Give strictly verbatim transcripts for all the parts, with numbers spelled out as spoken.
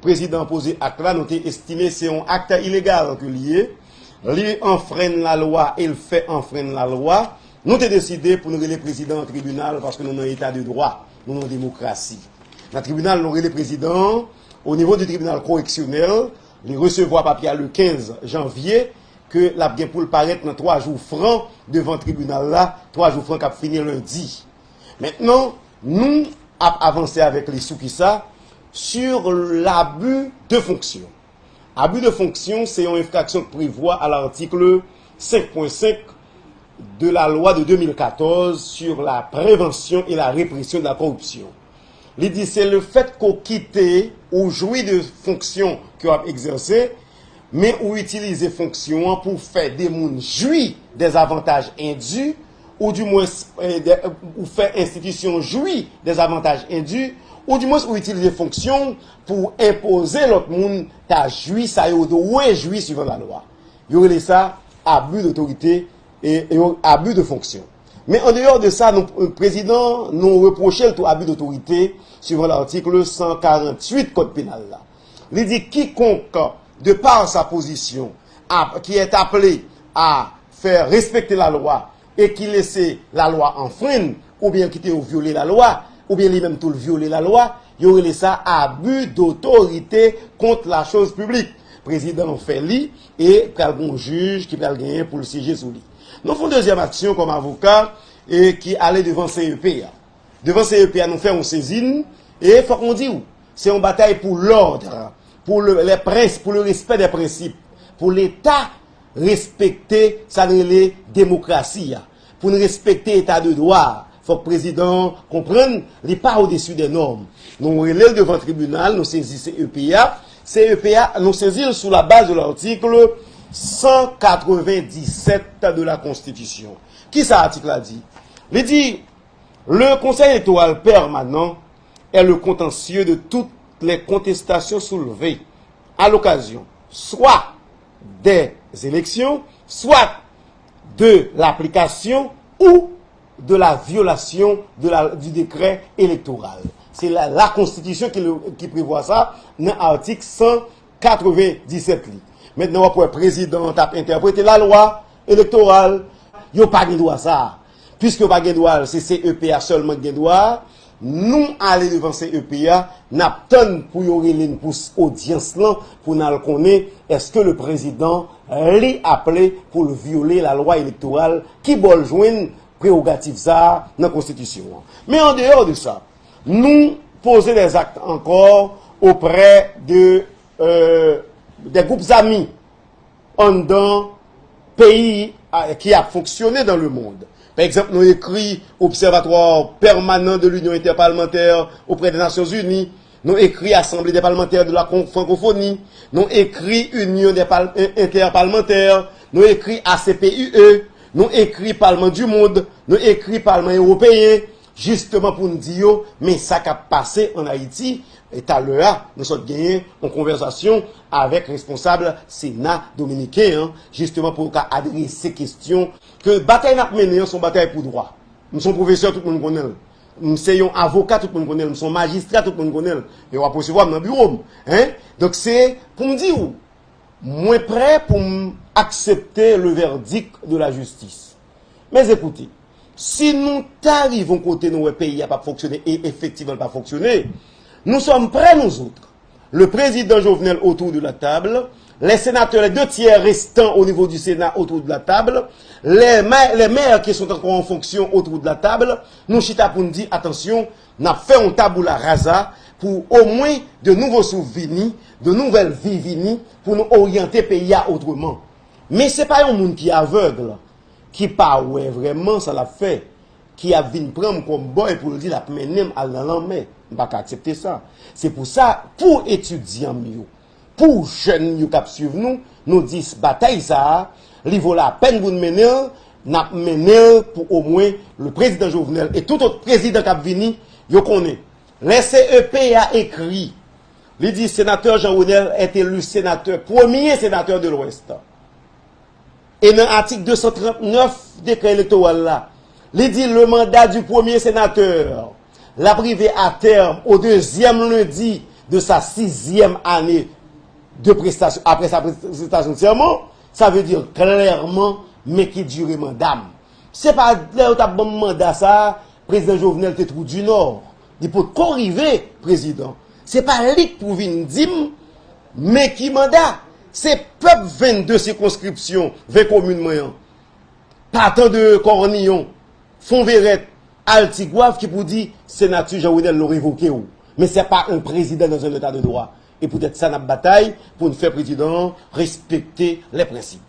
Prezidan poze ak la, nou te estime se yon ak ilegal ke li ye. Li anfrenn lalwa e l fè anfrenn lalwa. Nou te deside pou n rele prezidan an tribinal paske nou nan eta de dwa, nou nan demokrasi. Nan tribinal, nou rele prezidan an, o nivo di tribinal koreksyonèl, li resevwa papye a le kenz janvye, ke l ap gen pou l parèt nan twa jou fran devan tribinal la, twa jou fran k ap fini lendi. Mentnan, nou ap avanse avèk li sou kisa? Sur l'abus de fonction. Abus de fonction, se yon enfraksyon k prevwa à l'article cinq point cinq de la loi de deux mille quatorze sur la prévention et la répression de la corruption. Li di se le fèt ke w kite ou jwi de fonksyon ke w ap egzèse, men ou itilize fonksyon an pou fè de moun jwi des avantages indus, ou dimwens, eh, de- ou fè enstitisyon jwi des avantages indus, ou dimwens ou itilize fonksyon pou enpoze lòt moun ta jwi sa yo dwe jwi suivant la loi. Yo rele sa abus d'autorité e, e abus de fonction. Men an deyò de sa, nou, prezidan, nou repwoche l tou abus d'autorité suivant l'article cent quarante-huit Code pénal la. Li di quiconque, de par sa position, a- qui est appelé à faire respecter la loi et qui laisse la loi enfreindre, oubyen kite yo vyole lalwa, oubyen li menm tou l vyole lalwa, yo rele sa abus d'autorité contre la chose publique. Prezidan an fè li e pral gen yon jij ki pral genyen pou l syeje sou li. Nou fè yon dezyèm aksyon kòm avoka e ki ale devan C E P a. Devan C E P a, nou fè yon sezin, e fòk nou di w, se yon batay pou lòd, pou le, les princes, pour le respect des principes, pou Leta respekte sa n rele demokrasi a, pou n respekte eta de dwa a. Fòk prezidan an konprann li pa odesi dè nòm. Nou rele l devan tribinal, nou sezi C E P a. C E P a, nou sezi l sou la baz de l'article cent quatre-vingt-dix-sept de la Constitution. Kisa atik la di? Li di, le Conseil électoral permanent est le contentieux de toutes les contestations soulevées à l'occasion soit des élections, soit de l'application ou de la violation de la, du décret électoral. Se la, la konstitisyon ki, le- ki prevwa sa nan atik san katrevenndisèt li. Mentnan, w ap wè prezidan an t ap entèprete lalwa elektoral. Yo pa gen dwa sa a. Piske yo pa gen dwa a, se C E P a sèlman ki gen dwa a. Nou ale devan C E P a, n ap tann pou yo rele n pou s- odyans lan, pou n al konnen èske le prezidan li aple pou l vyole lalwa elektoral, ki bò l jwenn prewogativ sa a nan konstitisyon an. Men an deyò de sa, nou poze des actes encore auprès de, euh, des groupes amis anndan peyi a- ki ap fonksyone dans le monde. Pa egzanp, nou ekri Observatoire Permanent de l'Union Interparlementaire auprès des Nations Unies, nou ekri Assemblée des Parlementaires de la Con- Francophonie, nou ekri Union des Pal- Interparlementaires, nou ekri A C P U E, nou ekri Palman du Monde, nou ekri Palman Ewopeyen, jisteman pou n di yo, men sa k ap pase ann Ayiti, e talè a, nou sot genyen yon konvèsasyon avèk responsab Sena dominiken an, jisteman pou yo ka adrese kesyon ke batay n ap mennen an se yon batay pou dwa. M se yon pwofesè, tout moun konnen l. M se yon avoka, tout moun konnen l. M se yon majistra, tout moun konnen l. E w ap resevwa m nan biwo m. Hein? Donk se pou m di w, mwen prè pou m aksepte le verdict de la justice. Mes écoutez, si nou ta rive yon kote nou wè peyi a p ap fonksyone, e efektivman l p ap fonksyone, nous sommes prêts, nous autres, le président Jovenel autour de la table, les sénateurs, les deux tiers restants au niveau du Sénat autour de la table, les ma- les maires qui sont encore en fonction autour de la table, nou chita pou n di, atansyon, n ap fè yon tabula rasa pou omwen de nouvo souf vini, de nouvèl vi vini, pou nou oryante peyi a otreman. Men se pa yon moun ki avèg, ki pa wè vrèman sa l ap fè, ki ap vin pran m kòm bòy pou l di l ap mennen m al nan lanmè. M pa ka aksepte sa. Se pou sa, pou etidyan m yo, pou jèn yo k ap swiv nou, nou di batay sa a, li vo lapèn pou n mennen l, n ap mennen l pou omwen le prezidan Jovenel e tout ot prezidan k ap vini, yo konnen. Lè C E P a ekri, li di sénateur Jean Renel est élu sénateur, premier sénateur de l'Ouest. E nan atik de san trant nèf dekrè elektoral la, li di le mandat du premier sénateur l ap rive a tèm o dezyèm lendi de sa sizyèm ane de prestasyon, apre sa prestasyon de sèman, sa vle di klèman, men ki dire manda m. Se pa lè yo t ap ban m manda sa a, prezidan Jovenel te Trou di Nò. Li potko rive prezidan. Se pa li k pou vin di m, men ki manda. Se pèp vennde sikonskripsyon, ven komin mwen an, patan de Kòniyon, Fonverèt, al Tigwav ki pou di, senatè Jean Renel, nou revoke w. Men se pa yon prezidan dans un état de droit. E poutèt sa n ap batay pou n fè prezidan an respekte lè prensip.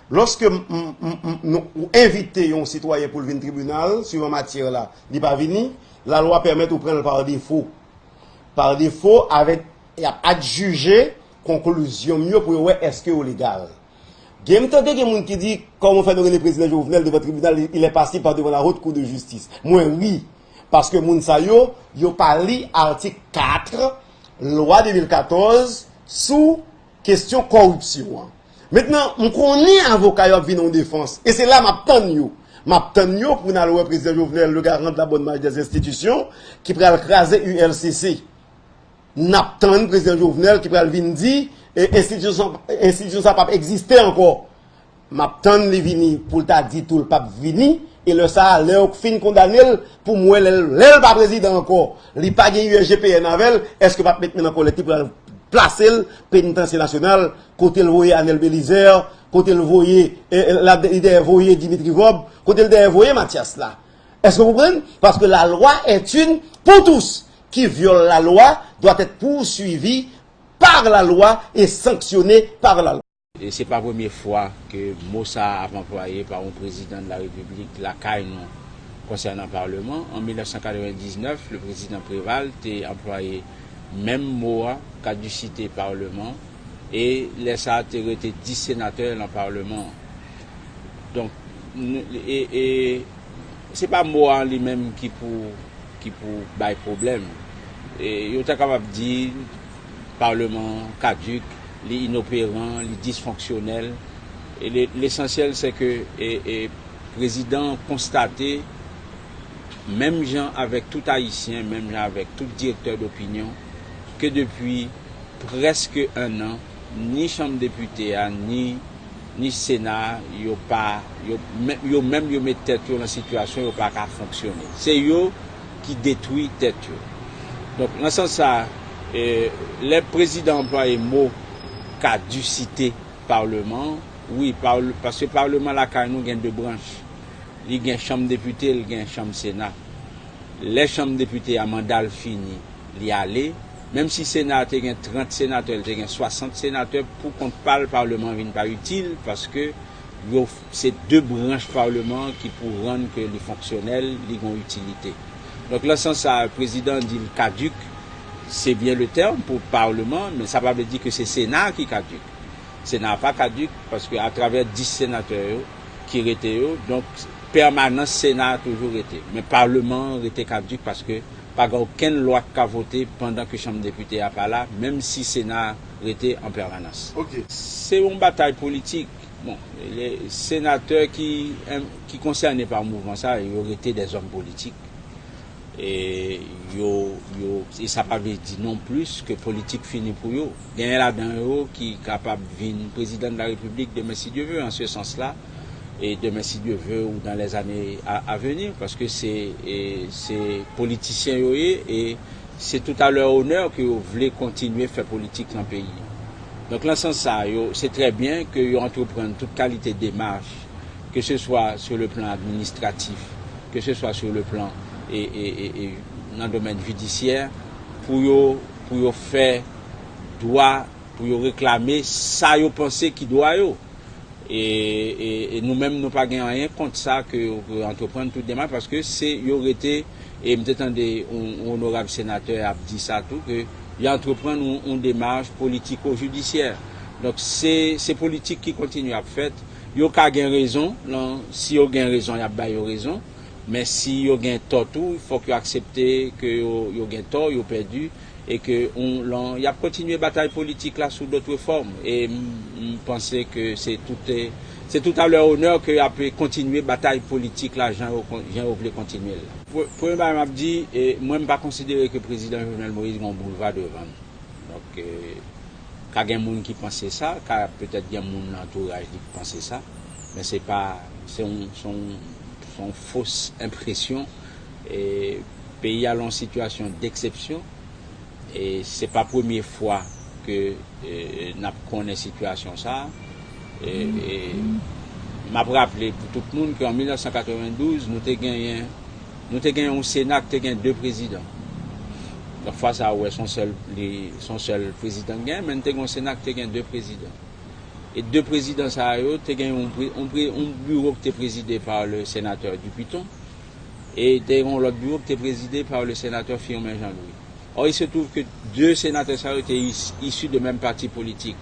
Lòske m, m, m, m, nou, ou envite yon sitwayen pou l vin tribinal, swivan matyè la, li pa vini, lalwa pèmèt ou pran l pa defo. Pa defo, avèk, y ap adjije konklizyon m yo pou yo wè èske yo legal. Gen m tande gen moun ki di, kòman fè nou rele prezidan Jovenel devan tribinal, il est passé par devant la haute cour de justice. Mwen ri, paske moun sa yo, yo pa li atik kat lwa de mil katòz sou kesyon kòripsyon an. Mentnan, m konnen avoka yo ap vin an defans, e se la m ap tann yo. M ap tann yo pou n al wè prezidan Jovenel, le garant de la bonne marche des institutions, ki pral kraze U L C C. N ap tann prezidan Jovenel ki pral vin di, e, enstitisyon, enstitisyon sa p ap egziste ankò. M ap tann li vini pou l ta di tou l p ap vini, e lè sa a, lè yo fin kondane l, pou m wè lè l, lè l pa prezidan ankò, li pa gen U S G P N avè l, èske p ap met men nan kòlèt li pral plase l penitansye nasyonal, kote l voye Anel Belizaire, kote l voye, e, e, la, li dèyè voye Dimitri Vorbe, kote l dèyè voye Mathias la. Èske w konprann? Paske la loi est une pour tous. Qui viole la loi doit être poursuivi par la loi et sanctionné par la loi. E se pa premye fwa ke mo sa a ap anplwaye pa yon prezidan de la repiblik lakay nou konsènan Parleman. An mil nèf san katrevendiznèf, le prezidan Préval te anplwaye menm mo a, kadisite Parleman, e lè sa a te rete dis senatè nan Parleman an. Donk, n- e, e se pa mo a li menm ki pou, ki pou bay pwoblèm. E yo ta kapab di Parleman an kadik, li inoperan, li disfonksyonèl. E le- lesansyèl se ke e, e prezidan an konstate, menm jan avèk tout Ayisyen, menm jan avèk tout direktè dopinyon, ke depi prèske en an, ni chanm depite a, ni, ni Sena a, yo pa, yo, men- yo menm yo met tèt yo nan sitiyasyon yo pa ka fonksyone. Se yo ki detwi tèt yo. Donk, nan sans sa, e, lè prezidan anplwaye mo kadisite Parleman an, wi, parl- paske Parleman lakay nou gen de branch. Li gen chanm depite, li gen chanm Sena. Lè chanm depite a manda l fini, li ale. Menm si Sena a te gen trant senatè, li te gen swasant senatè, pou kont pa l, Parleman an vin pa itil, paske yo, se de branch Parleman an ki pou rann ke li fonksyonèl, li gen itilite. Donk, nan sans sa, prezidan an di l kadik, c'est bien le terme pour Parleman, men sa pa vle di ke se Sena a ki kadik. Sena a pa kadik, paske atravè dis senatè yo ki rete yo, donk pèmanans Sena a toujou rete. Men Parleman an rete kadik paske pa gen okenn lwa k ka vote pandan ke chanm depite a pa la, menm si Sena a rete an pèmanans. Ok. Se yon batay politik. Bon, le senatè ki, em, ki konsène pa mouvman sa, yo rete dèzòm politik. E yo, yo, e sa pa vle di non plis ke politik fini pou yo. Genyen ladan yo ki kapab vin prezidan de la repiblik demen si Dye ve, an se sans la, e demen si Dye ve ou dans les années à, à venir, paske se, e, se politisyen yo ye, e se tout à leur honneur ke yo vle kontinye fè politik nan peyi. Donk, nan sans sa, yo, se trè byen ke yo antreprann tout kalite demach, ke se swa sou le plan administratif, ke se swa sou le plan e, e, e, e nan domèn jidisyè, pou yo, pou yo fè dwa, pou yo reklame sa yo panse ki dwa yo. E, e, e nou menm, nou pa gen anyen kont sa ke yo, ke yo antreprann tout demach, paske se yo rete, e m te tande yon, yon onorab senatè ap di sa tou, ke y antreprann yon, yon demach politiko-jidisyè. Donk, se, se politik ki kontinye ap fèt. Yo ka gen rezon, lan, si yo gen rezon, y ap ba yo rezon. Men si yo gen tò tou, fòk yo aksepte ke yo, yo gen tò, yo pèdi, e ke on, lan, y ap kontinye batay politik la sou dòt fòm. E m, m panse ke se tout, se tout à leur honneur ke y ap kontinye batay politik la jan yo, jan yo vle kontinye l la. Pre- Premye bagay m ap di, e, mwen m pa konsidere ke prezidan Jovenel Moïse gen yon boulva devan l. Ka gen moun ki panse sa, ka petèt gen moun nan antouraj li ki panse sa, men se pa, se yon, se yon, se yon fos enpresyon. E peyi a nan yon sitiyasyon deksepsyon. E se pa premye fwa ke e, n ap konnen sitiyasyon sa a. E, e, m ap raple pou tout moun ke an mil nèf san katrevendouz, nou te genyen, nou te genyen yon Sena ki te gen de prezidan. Donk, fwa sa a, ou wè, se yon sèl, li, se yon sèl prezidan ki genyen, men n te gen yon Sena ki te gen de prezidan. E de prezidan sa yo te gen yon, pre- yon, pre- yon biwo ki te prezide pa le senatè Dupiton, e te gen yon lòt biwo ki te prezide pa le senatè Firmin Jean-Louis. Or, il se trouve que de senatè sa yo te is- isi de menm pati politik.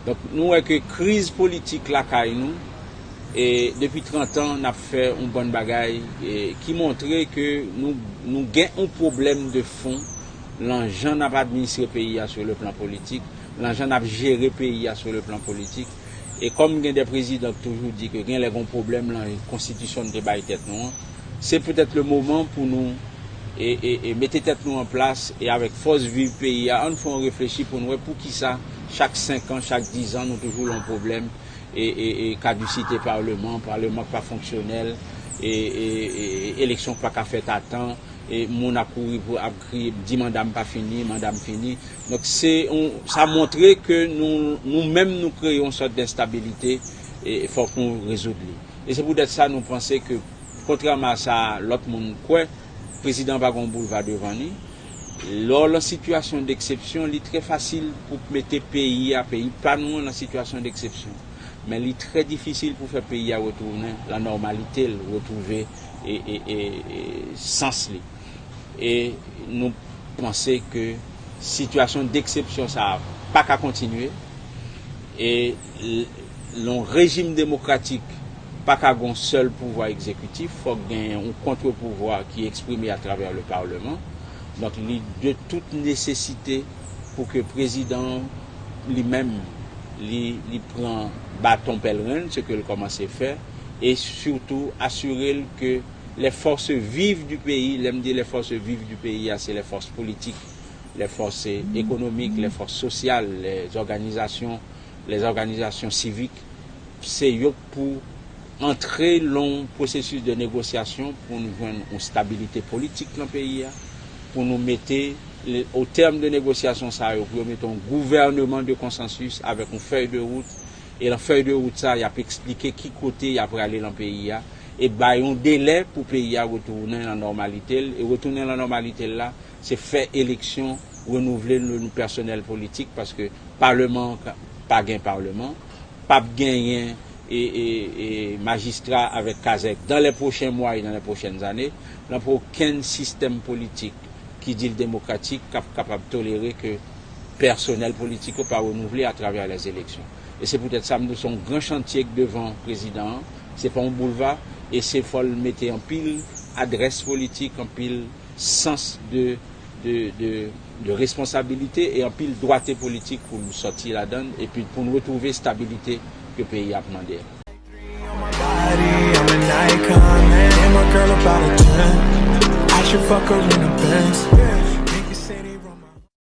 Donk, nou wè ke kriz politik lakay nou, e depi trant an, n ap fè yon bann bagay e, ki montre ke nou, nou gen yon pwoblèm de fon nan jan n ap administre peyi a sur le plan politik, nan jan n ap jere peyi a sur le plan politik. E kòm gen de prezidan ki toujou di ke gen lè gen yon pwoblèm nan konstitisyon nou te bay tèt nou an, se petèt le moman pou nou e, e, e mete tèt nou an plas e avèk fòs viv peyi a, ann fè yon reflechi pou nou wè poukisa chak senk an, chak diz an, nou toujou lan yon pwoblèm e, e, e kadisite palman, palman k pa fonksyonèl, e, e, e eleksyon k pa ka fèt a tan, e moun ap kouri pou ap kriye, di manda m pa fini, manda m fini. Donk, se yon, sa montre ke nou, nou menm nou kreye yon sòt denstabilite, e fòk nou rezoud li. E se poutèt sa nou panse ke, kontrèman a sa lòt moun kwè, prezidan pa gen yon boulva devan li. Lè w lan sitiyasyon deksepsyon, li trè fasil pou mete peyi a, peyi pa nou an, lan sitiyasyon deksepsyon. Men li trè difisil pou fè peyi a retounen lan nòmalite l, retwouve e, e, e, e sans li. E nou panse ke sitiyasyon deksepsyon sa a pa ka kontinye. E l- lan yon rejim demokratik, pa ka gen yon sèl pouvwa egzekitif, fòk gen yon kontrpouvwa ki eksprime atravè le palman. Donk, li de tout nesesite pou ke prezidan an li menm, li, li pran baton pèleren, se ke l kòmanse fè, e sitou asire l ke les forces vives du pays, lè m di les forces vives du pays a, se les forces politiques, les forces économiques, les forces sociales, les organisations, les organisations civiques, se yo k pou antre lan yon pwosesis de negosyasyon pou nou jwenn yon stabilite politik lan peyi a, pou nou mete, le- au terme de negosyasyon sa yo, pou yo mete yon gouvèneman de konsansis avèk yon fèy de wout, e lan fèy de wout sa, y ap eksplike ki kote y ap prale lan peyi a, e bay yon delè pou peyi a retounen lan nòmalite l, e retounen lan nòmalite l la, se fè eleksyon, renouvle nou pèsonèl politik, paske palman an ka- pa gen palman, p ap genyen e, e, e majistra avèk kazèk dans les prochains mois et dans les prochaines années, nan pa okenn sistèm politik ki di l demokratik k ap kapab tolere ke pèsonèl politik yo pa renouvle atravè les élections. E se poutèt sa m di w se yon gran chantye k devan prezidan an, se pa yon boulva, e se fò l mete anpil adrès politik, anpil sans de, de, de, de responsabilite e anpil dwate politik pou n sòti ladan l, epi pou n retwouve stabilite ke peyi a ap mande a. Body, I'm an icon, man. And my girl about a ten. I should fuck her in a Benz.